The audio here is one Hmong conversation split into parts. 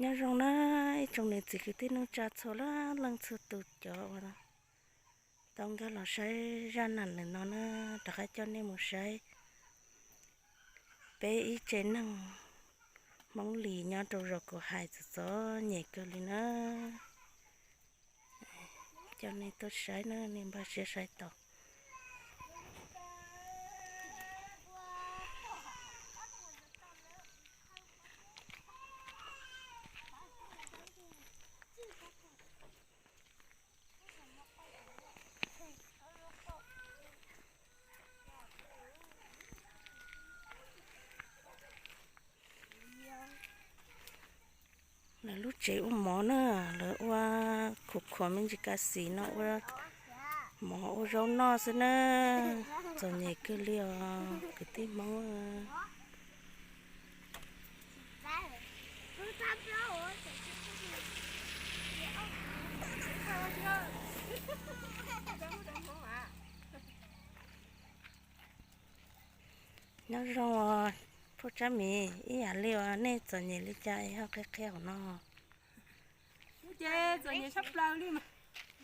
Nyob zoo na ib tsoom niam txiv kwv tij neej tsa txhua leej txhua tus cov uas tau nkag los saib zaj nam nws no na, rov qab coj nej mus saib peb ib tsev neeg Hmoob Lis nyob rau zos Kuv Hais txom txom nyem kawg li na. Coj nej tuaj saib na, nej npaj siab saib tau. Lawv lub tsev ua mov na, lawv ua khuam khuam me ntsis kas xim no ua mov ua zaub noj xwb na. Txom nyem kawg li os kwv tij Hmoob. Nyob zoo os phauj Tsab Mis, ib yam li uas nej txom nyem li cas es ho qhia qhia hauv no. Ces txom nyem tshaj plaws li mas.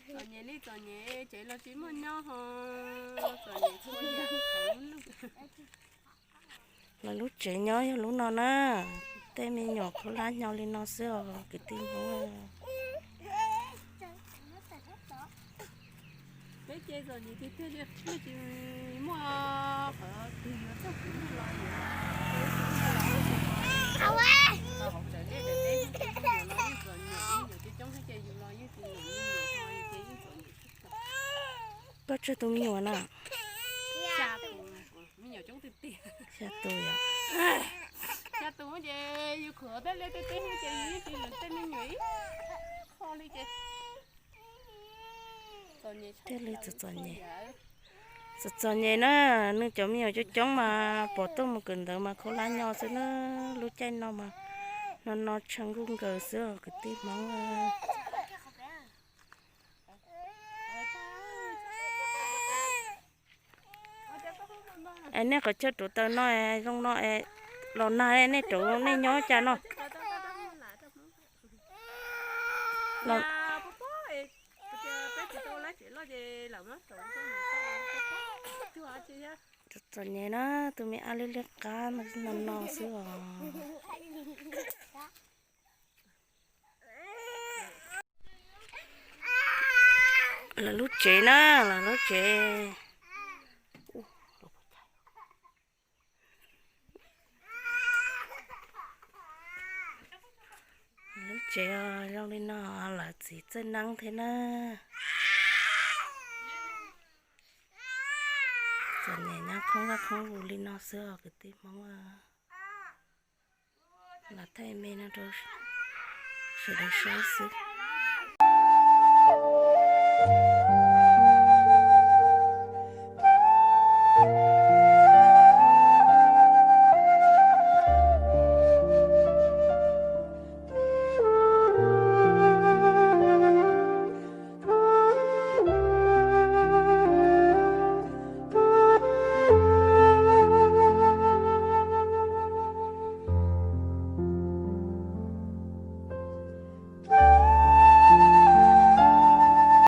Txom nyem li txom nyem, tsev los tsis muaj nyob ho txom nyem txhua yam. Lawv lub tsev nyob yog lub no na, tej me nyuam khaub hlab nyo li no xwb os kwv tij Hmoob. Peb ces txom nyem tiag tiag li, tsis muaj qhov twg yuav txog kuv los yuav. Koj tsawg tus me nyuam na? Xya tus, me nyuam coob tiag tiag. Xya tus yom. Xya tus ces yus khuam tej liaj tej teb ces yus yeej tsis lwm tej me nyuam ib qho li ces. Thiaj li txom txom nyem. Txom txom nyem na, nws cov me nyuam coob coob mas pom tuaj mus kawm ntawv mas khaub hlab nyo xwb na, lub caij no mas no no tshaw nkuj nkaws xwb os kwv tij Hmoob. Es nej qhov chaw rauv taws no zoo no es los nag nej rauv nej nyob cas no? Txom nyem na, tus me ab liab liab qab no no xwb os. Lawv lub tsev na, lawv lub tsev. Lub tsev zoo li no, lawv txiv txawj neeb thiab na. Txom nyem nyob khoob vaj khoob vus li no xwb os kwv tij Hmoob. Los thaij me no rau sawv daws saib xwb.